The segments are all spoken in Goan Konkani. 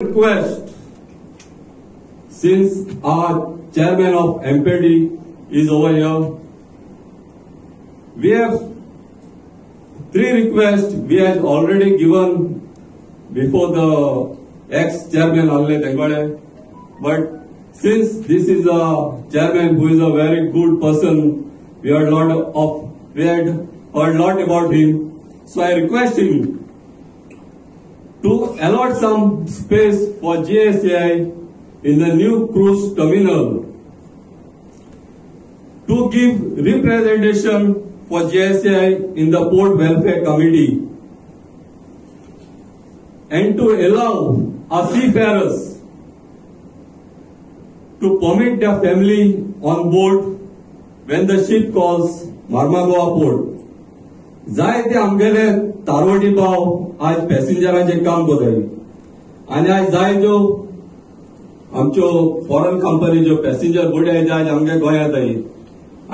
Request, since our chairman of MPD is over here, we have three requests we have already given before the ex-chairman Alne Tengwade, but since this is a chairman who is a very good person, we had heard lot about him, so I request him to allot some space for GSCI in the new cruise terminal, to give representation for GSCI in the Port Welfare Committee, and to allow our seafarers to permit their family on board when the ship calls Marmagoa port. जायते आमगेले तारवटी भाव आज पॅसेंजरांचें काम करताय आनी आज जायत्यो आमच्यो फॉरेन कंपनीच्यो पॅसेंजर बोटी आज आमगे गोंयांत येताय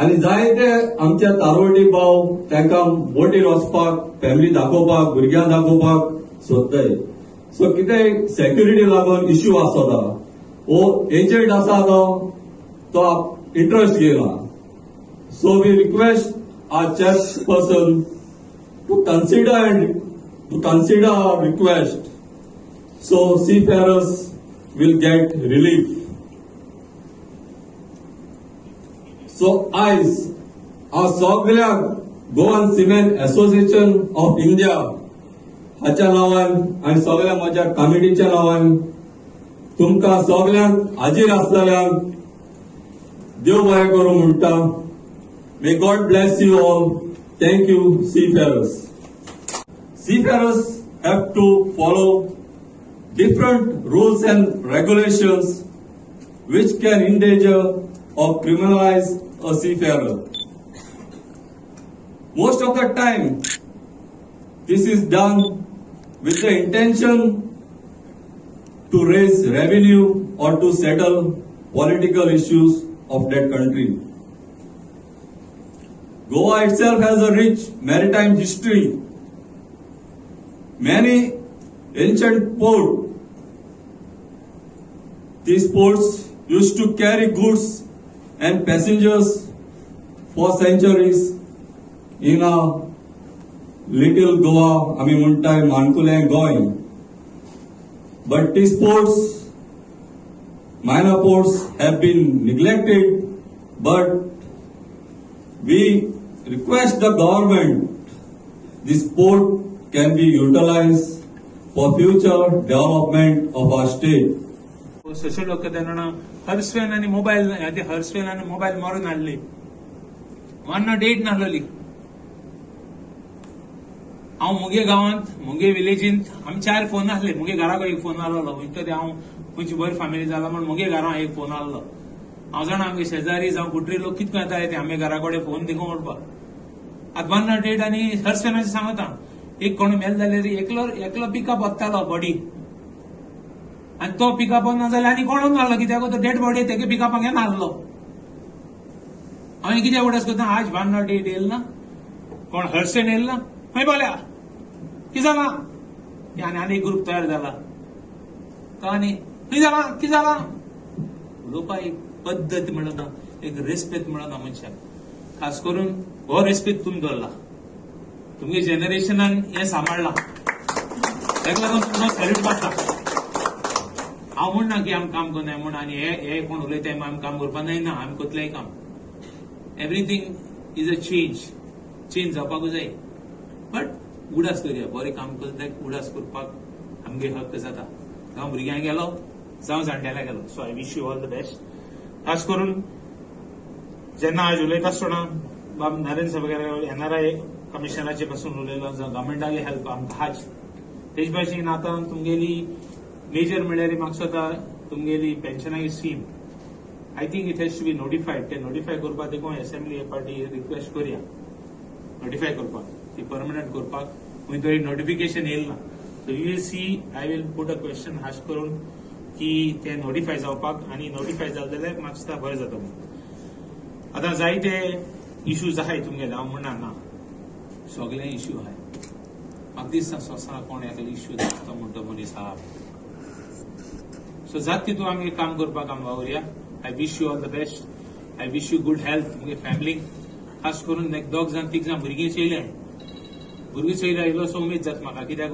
आनी जायते आमच्या तारवटी भाव तांकां बोटीर वचपाक, फॅमिली दाखोवपाक, भुरग्यांक दाखोवपाक सोदताय. सो कितेंय सेक्युरिटी लागून इश्यू आसता, हो एजंट आसा तो इंट्रस्ट घेयना. So we request our chairperson to consider our request, so seafarers will get relief. So आयज हांव सगळ्या Goan seamen association of India हाच्या नांवान आनी सगळ्या म्हज्या कमिटीच्या नांवान तुमकां सगळ्यांक हाजीर आसतल्यांक देव बरें करूं म्हणटा. May God bless you all. Thank you, seafarers. Seafarers have to follow different rules and regulations which can endanger or criminalize a seafarer. Most of the time, this is done with the intention to raise revenue or to settle political issues of that country. Goa itself has a rich maritime history. Many ancient ports, these ports used to carry goods and passengers for centuries in a little Goa, I mean Muntai, Mankule, Goa. But these ports, minor ports, have been neglected, but we request the government this port can be utilized for future development of our state. Social worker हर्सवेन आनी मोबायल, हर्सवेन आनी मोबायल मारून हाडली, 108 नासलोली. हांव मुगे गांवांत, मुगे विलेजींत आमी 4 फोन आसले. मुगे घराक एक फोन आसलो, खंय तरी हांव खंयची बरी फॅमिली जाला म्हण मुगे घरां एक फोन आसलो. हांव जाणा आमगे शेजारी जावं कुटरी लोक कितको येताले ते आमगे घरा कडेन फोन देखून उडपाक. आतां 108 आनी हर्सवेनाचें सांगता, एक कोण मेल जाल्यार एकलो पिकअप वतालो बॉडी, आनी तो पिकअप ना जाल्यार आनी कोणूच नासलो, कित्याक तो डेड बॉडी तेगे पिकअपाक नासलो. हांवें कितें उडास करता, आज 108 येयल ना, कोण हर्सेन येयल ना, खंय पावल्या, कितें जालां, आनी आनी एक ग्रूप तयार जाला, तो आनी खंय जालां, कितें जालां. उलोवपाक एक पद्दत मेळना, एक रेस्पेद मेळना मनशाक. खास करून हो रेस्पेद तुमी दवरला, तुमगे जनरेशनान हें सांबाळ्ळां, ताका लागून तुमकां सॅल्यूट मारता. हांव म्हणना की आमी काम करनाय म्हूण आनी हे कोण उलयताय आमी काम करपाक जायना, आमी करतलेय काम. Everything is a change, change जावपाकूच जाय, बट उडास करया, बरें काम करता उडास करपाक आमगे हक्क जाता. जावं भुरग्यांक गेलो, जावं जाणटेल्याक गेलो. So I wish you all the best. खास करून जेन्ना आज उलयता आसतना बाब नरेंद्र सभेकार एनआरआय कमिशनाचे पासून उलयलो, जावं गव्हर्मेंटागे हेल्प आमकां हाच. तेज भाशेन आतां तुमगेली मेजर म्हणल्यार म्हाका दिसता तुमगेली पेन्शनाची scheme, I think it has to be notified. ते नोटिफाय करपाक देखून एसेंब्ली हे पार्टी रिक्वेस्ट करया नोटिफाय करपाक, ती परमनंट करपाक खंय तरी नोटिफिकेशन येयल ना. So you will see, I will put a question हाश करून की ते नोटिफाय जावपाक, आनी नोटिफाय जालें जाल्यार म्हाका दिसता बरें जाता म्हणून. आतां जायते इश्यूज आहाय तुमगेले, हांव म्हणना ना, सगळे इश्यू आहाय. म्हाका दिसता सोंसा कोण एकलो इश्यू दाखता म्हणटा मनीस आहा. सो जात तितून आमी काम करपाक आमी वावुरया. I wish you all the best. I wish you good health तुमगे फॅमिलीक, खास करून एक दोग जाण तीग जाण भुरगीं चोयले, भुरगीं चोयल्यार इल्लोसो उमेद जाता म्हाका, कित्याक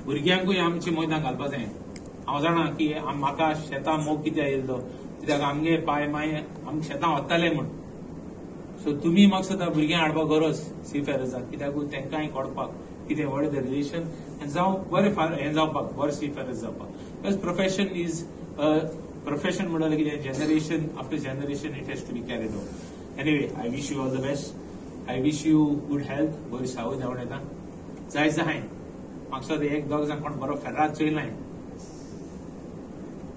भुरग्यांकूय आमची मैदान घालपा जाय. हांव जाणा की म्हाका शेतां मोग कित्याक येयलो, कित्याक आमगे पाय माय आमी शेतां वताले म्हूण. सो तुमी म्हाका सदां भुरग्यांक हाडपाक गरज सी फेरसाक, कित्याक तांकांय कळपाक कितें व्हड the relation आनी जावं बरें हें जावपाक, बरें सी फेरस जावपाक. प्लस प्रोफेशन is profession म्हणल्यार कितें, generation after generation it has to be carried out. Anyway, I wish you all the best. I wish you good health. बरी सावध जावन येता जाय जाय. म्हाका सदां एक दोग जाण कोण बरो फेर्राद चोयलां,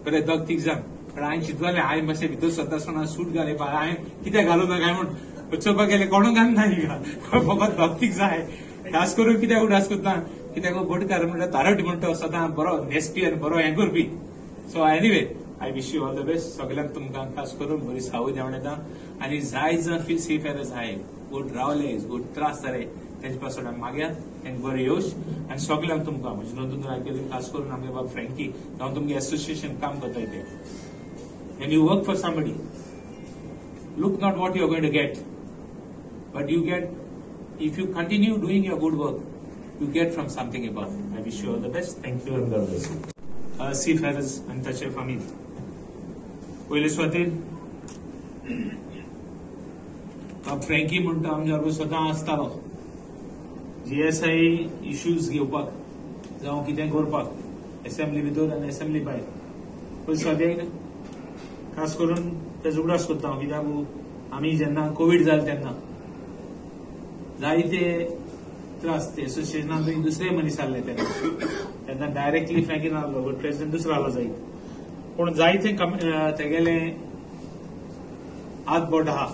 बरें दोग तीग जाण, पण हांवें चिंतलें हांवें मातशें भितर सरता आसतना सूट घाले, हांवें कितें घालूं ना काय म्हूण चोवपाक गेलें, कोणूय घालना हिंगा, फकत दोग तीग जाय. खास करून कित्याक उडास करता, कित्याक बोटकार म्हणल्यार तारट म्हणटा सदां बरो न्हेसपी आनी बरो हें करपी. So anyway, I wish you all the best. सगल्यांक तुमकां खास करून बरी सावध जावन येता आनी जाय जाण सी फेरस आहाय गोड रावले, गोड त्रास जाले तेंचे पासून आमी मागया तेंकां बरें यश. आनी सगल्यांक तुमकां म्हजे नोंदून आयकली, खास करून आमगे बाब फ्रँकी जावन तुमगे एसोसिएशन काम करताय ते. When you work for somebody, look not what you are going to get, but you get, if you continue doing your good work, you get from something above. I wish you all the best. Thank you and God bless you. C ferrous आनी ताचे फामील पयले सुवातेर फ्रँकी म्हणटा आमच्या बरोबर सदां आसतालो, जीएसआय इश्यूज घेवपाक जावं कितें करपाक एसेंब्ली भितर आनी एसेंब्ली भायर. पयले सुवातेर खास करून तेजो उगडास करता हांव, कित्याक आमी जेन्ना कोवीड जालें तेन्ना जायते त्रास ते एसोसिएशनान दुसरे मनीस आहले तेन्ना, तेन्ना डायरेक्टली फ्रँकी नासलो बट प्रेसिडेंट दुसरो आहलो जायत, पूण जायते तेगेले हात बोट आहा.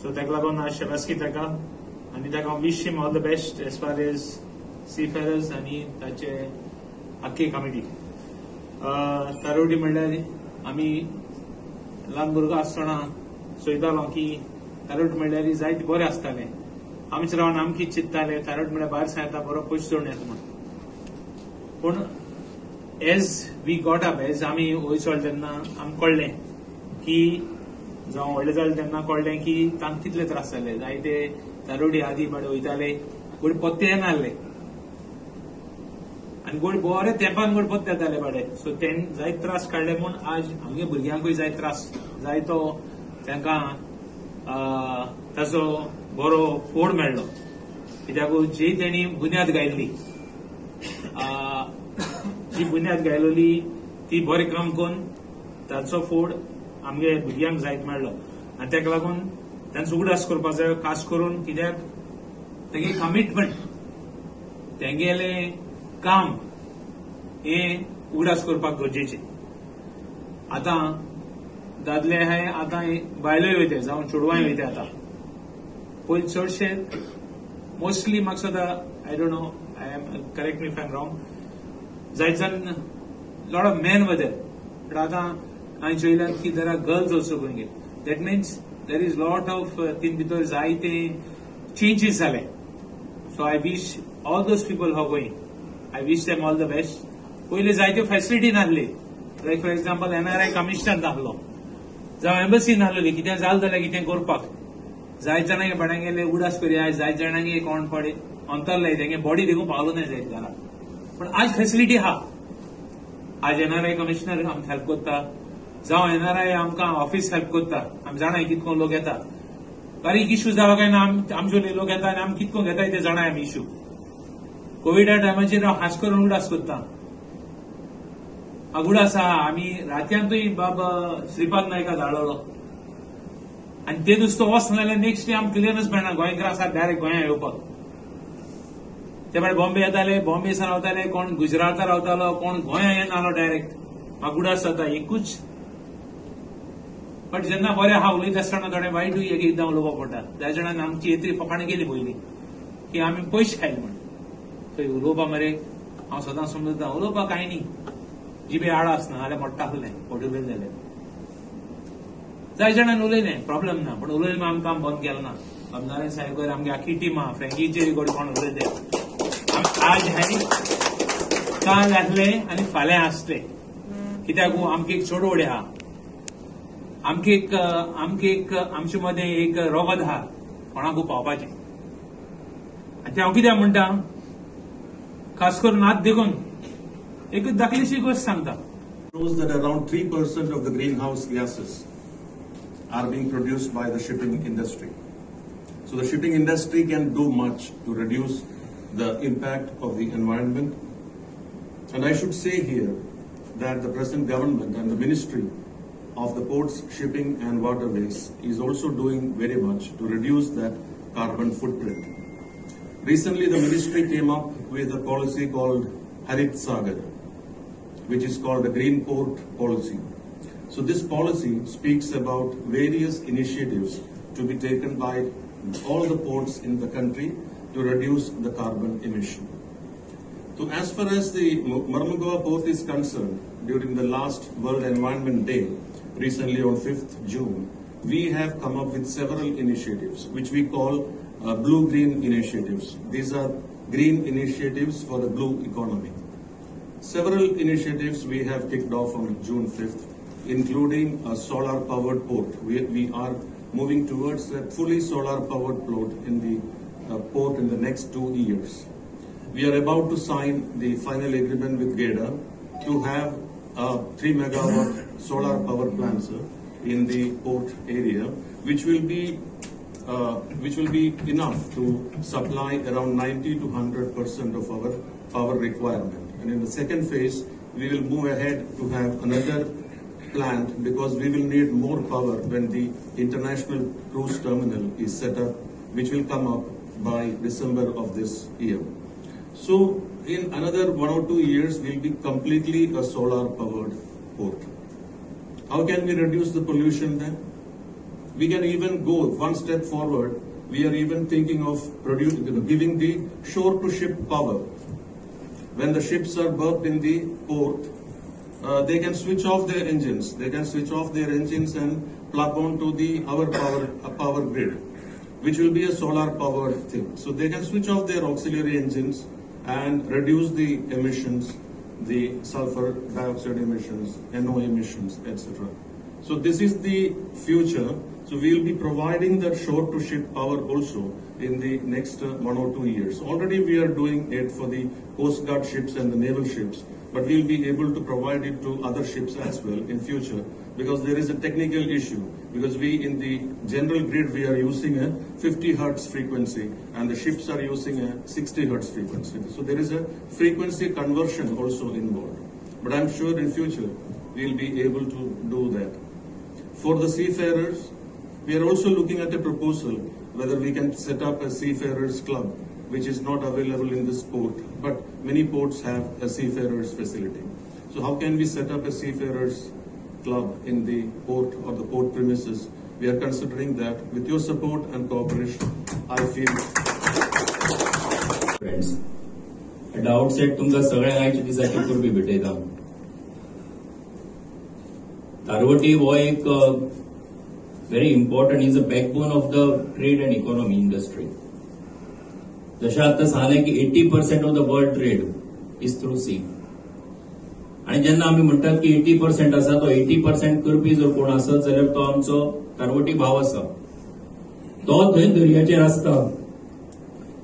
सो तेका लागून आज शेबासकी ताका आनी ताका हांव wish him all the best as far as seafarers आनी ताचे आख्खी कमिटी. तारोडी म्हणल्यार आमी ल्हान भुरगो आसतना चोयतालो की तारोड म्हणल्यार जायते बरें आसतालें, आमचे रावन आमकी चिंत्ताले तारोड म्हणल्यार भायर सावन येता बरो पयशे जोडून येता म्हूण. पूण as we got up, as आमी वयर चडले तेन्ना आमकां कळ्ळें की जावं व्हडलें जालें तेन्ना कळ्ळें की तांकां कितले त्रास जाले. जायते तारोडी आदी बाडे वयताले, गोड पत्ते येनासले आनी गोड बरे तेंपान गोड पत्ते येताले बाडे. सो तें जायते त्रास काडले म्हूण आज आमगे भुरग्यांकूय जायते त्रास, जायतो तांकां ताचो बरो फोड मेळ्ळो, कित्याक जी तेणी बुन्याद घायल्ली, जी बुन्याद घायलोली ती बरें काम करून ताचो फोड आमगे भुरग्यांक जायत मेळ्ळो. आनी ताका लागून तांचो उगडास करपाक जाय, खास करून कित्याक तेगे कमिटमेंट, तेगेलें काम हें उगडास करपाक गरजेचें. आतां दादले आहाय, आतां बायलोय वयताय जावं चेडवांय वयताय. आतां पयलीं चडशे मोस्टली म्हाका सदां, I don't know, I am correct me if I am wrong, जायत जाण lot of men were there, but आतां हांवें चोयल्यार की there are girls also going in. That means there is lot of तीन भितर जायते चेंजीस जाले. So I wish all those people who going, I wish them all the best. पयलीं जायत्यो फॅसिलिटी नासली, like for example NRI commissioner नासलो, जावं एम्बसी नासली, कितें जालें जाल्यार कितें करपाक जायत जाणांगे बाड्यांगेले उडास करी, जायत जाणांगे कोण पडे अंतरले तेंगे बॉडी देखून पावलो ना जायत घरा. पूण आज फॅसिलिटी आहा, आज एनआरआय कमिशनर आमकां हेल्प करता, जावं एनआरआय आमकां ऑफिस हेल्प करता. आमी जाणाय कितको लोक येता, बारीक इश्यू जालो काय ना आमचे लोक येता आनी आमी कितको घेताय ते जाणाय आमी इश्यू. कोविडा टायमाचेर हांव खास करून उगडास करता, उगडास आहा आमी रातयांतूय बाब श्रीपाद नायका धाडलेलो आनी ते नुस्तो वचना जाल्यार नेक्स्ट डे आमकां क्लियरन्स मेळना गोंयकार आसा डायरेक्ट गोंया येवपाक. ते भायर बॉम्बे येताले, बॉम्बे सावन रावताले, कोण गुजराता रावतालो, कोण गोंया येनालो डायरेक्ट. म्हाका उगडास जाता एकूच, बट जेन्ना बरें आहा उलयता आसतना थोडें वायटूय एक एकदां उलोवपाक पडटा. जाय जाणांनी आमची येतरी फकाणां केली पयलीं की आमी पयशे खायले म्हूण. थंय उलोवपा मरे हांव सदां समजता उलोवपाक कांय न्ही, जिबे आड आसना जाल्यार मोडटा आसलें फोटो उलयलें जाल्यार. जाय जाणांनी उलयलें प्रॉब्लम ना, पूण उलयलें आमी काम बंद केलें ना. नारायण साहेब आमगे आखी टीम आहा, फ्रँकीचेर गोड कोण उलयते आज हांवें काल आसले आनी फाल्यां आसले. कित्याक आमकां एक चळवळ आहा, आमकां एक आमचे मदें एक रोगद आहा कोणाकू पावपाचें. आनी तें हांव कित्याक म्हणटा, खास करून आतां देखून एक दाखलीशी गोश्ट सांगता. Shows that around 3% of the greenhouse gases are being produced by the shipping industry. So the shipping industry can do much to reduce the impact of the environment. And I should say here that the present government and the Ministry of the Ports, Shipping and Waterways is also doing very much to reduce that carbon footprint. Recently, the ministry came up with a policy called Harit Sagar, which is called the Green Port Policy. So this policy speaks about various initiatives to be taken by all the ports in the country to reduce the carbon emission. So as far as the Mormugao port is concerned, during the last World Environment Day, recently on 5th June, we have come up with several initiatives, which we call blue-green initiatives. These are green initiatives for the blue economy. Several initiatives we have kicked off on June 5th, including a solar-powered port. We are moving towards a fully solar-powered port in the port in the next 2 years. We are about to sign the final agreement with GEDA to have a 3 megawatt solar power plant, sir, in the port area, which will be enough to supply around 90 to 100% of our power requirement. And in the second phase, we will move ahead to have another plant, because we will need more power when the international cruise terminal is set up, which will come up by December of this year. So in another 1 or 2 years, we'll be completely a solar powered port. How can we reduce the pollution then? We can even go one step forward. We are even thinking of giving the shore to ship power. When the ships are berthed in the port, they can switch off their engines. They can switch off their engines and plug on to the our power grid, which will be a solar powered thing. So they can switch off their auxiliary engines and reduce the emissions, the sulfur dioxide emissions, NO emissions, etc. So this is the future. So we will be providing that shore to ship power also in the next 1 or 2 years. Already we are doing it for the Coast Guard ships and the naval ships, but we will be able to provide it to other ships as well in future, because there is a technical issue, because we in the general grid we are using a 50 hertz frequency and the ships are using a 60 hertz frequency. So there is a frequency conversion also involved. But I'm sure in future we will be able to do that. For the seafarers, we are also looking at a proposal whether we can set up a seafarers club, which is not available in this port, but many ports have a seafarers facility. So how can we set up a seafarers club in the port or the port premises? We are considering that. With your support and cooperation, I feel. Friends, at the outset, तुमकां सगळ्यांक आयच्या दिसाची परबी भेटयता. तारवटी हो एक very important, is a backbone of the trade and economy industry. जशें आतां सांगलें की 80% of the world trade is through sea. आनी जेन्ना आमी म्हणटात की 80% आसा, तो 80% करपी जर कोण आसत जाल्यार तो आमचो तारवटी भाव आसा. तो थंय दर्याचेर आसता,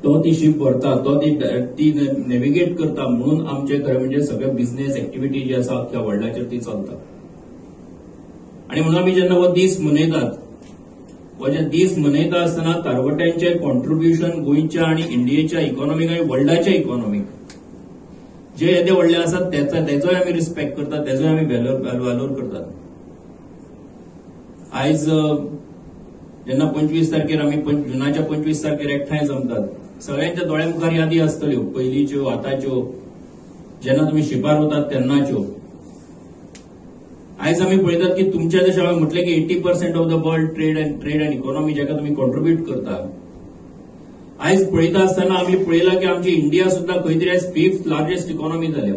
तो ती शीप व्हरता, तो ती नेव्हिगेट करता, म्हणून आमचे खरें म्हणजे सगळे बिझनेस एक्टिविटी जी आसा अख्ख्या वर्ल्डाचेर ती चलता. आनी म्हणून आमी जेन्ना हो दीस मनयतात, हो जे दीस मनयता आसतना तारवट्यांचे कॉन्ट्रिब्युशन गोंयच्या आनी इंडियेच्या इकॉनॉमीक आनी वर्ल्डाच्या इकॉनॉमीक जे येदे व्हडले आसात तेचोय आमी रिस्पेक्ट करतात, तेचोय आमी व्हॅल्यूर करतात. आयज जेन्ना 25 तारखेर आमी जुनाच्या 25 तारखेर एकठांय जमतात, सगळ्यांच्या दोळ्या मुखार यादी आसतल्यो पयलींच्यो, आतांच्यो, जेन्ना तुमी शिपार वतात तेन्नाच्यो. आयज आमी पळयतात की तुमच्या जशें हांवें म्हटलें की 80% of the world trade and economy जाका तुमी कॉन्ट्रिब्यूट करता, आयज पळयता आसतना आमी पळयलां की आमची इंडिया सुद्दां खंय तरी आयज 5th largest economy जाल्या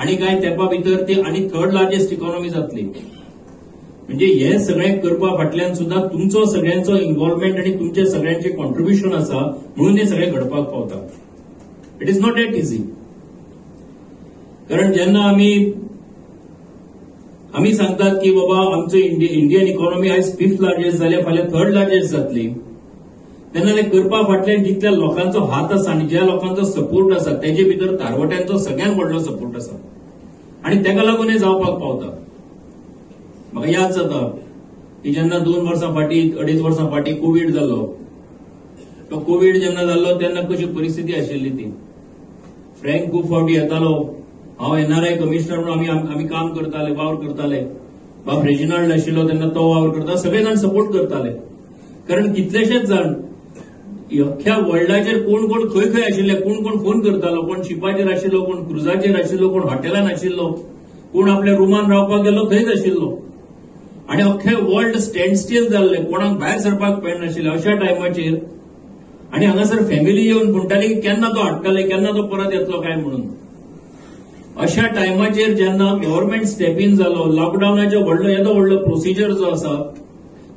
आनी कांय तेंपा भितर ती आनी 3rd largest economy जातली. म्हणजे हे सगळें करपा फाटल्यान सुद्दां तुमचो सगळ्यांचो इन्वॉल्वमेंट आनी तुमचे सगळ्यांचे कॉन्ट्रिब्युशन आसा, म्हणून हें सगळें घडपाक पावता. It is not that easy. कारण जेन्ना आमी आमी सांगतात की बाबा आमचो इंडियन इकॉनॉमी आयज 5th largest जाल्या, फाल्यां 3rd largest जातली. तेन्ना ते करपा फाटल्यान जितल्या लोकांचो हात आसा आनी ज्या लोकांचो सपोर्ट आसा तेजे भितर तारवट्यांचो सगळ्यांत व्हडलो सपोर्ट आसा आनी तेका लागून हें जावपाक पावता. म्हाका याद जाता की जेन्ना 2 वर्सां फाटीं 2.5 वर्सां फाटीं कोवीड जालो, तो कोवीड जेन्ना जाल्लो तेन्ना कशी परिस्थिती आशिल्ली ती. फ्रँक खूब फावटी येतालो, हांव एनआरआय कमिशनर म्हणून आमी काम करताले, वावर करताले. बाब रेजिनाल्ड आशिल्लो तेन्ना तो वावर करता, सगळे जाण सपोर्ट करताले. कारण कितलेशेच जाण अख्ख्या वर्ल्डाचेर कोण कोण खंय खंय आशिल्ले, कोण कोण फोन करतालो, कोण शिपाचेर आशिल्लो, कोण क्रुजाचेर आशिल्लो, कोण हॉटेलान आशिल्लो, कोण आपल्या रुमान रावपाक गेलो थंयच आशिल्लो. आनी अख्खे वर्ल्ड स्टँड स्टील जाल्ले, कोणाक भायर सरपाक मेळनाशिल्लें अशा टायमाचेर. आनी हांगासर फॅमिली येवन म्हणटाली की केन्ना तो हाडटले, केन्ना तो परत येतलो काय म्हणून. अशा टायमाचेर जेन्ना गव्हर्मेंट स्टेप इन जालो, लॉकडावनाचो व्हडलो येदो व्हडलो प्रोसिजर जो आसा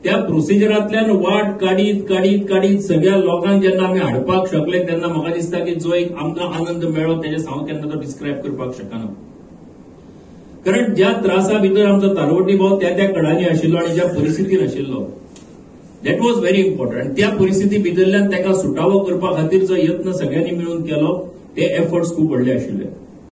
त्या प्रोसिजरांतल्यान वाट काडीत काडीत काडीत सगळ्या लोकांक जेन्ना आमी हाडपाक शकले तेन्ना म्हाका दिसता की जो एक आमकां आनंद मेळ्ळो तेजे हांव केन्ना तो डिस्क्रायब करपाक शकना. कारण ज्या त्रासा भितर आमचो तारवटी भाव त्या त्या कडांनी आशिल्लो आनी ज्या परिस्थितीन आशिल्लो, that was very important. त्या परिस्थिती भितरल्यान ताका सुटावो करपा खातीर जो यत्न सगळ्यांनी मेळून केलो ते एफर्ट्स खूब व्हडले आशिल्ले.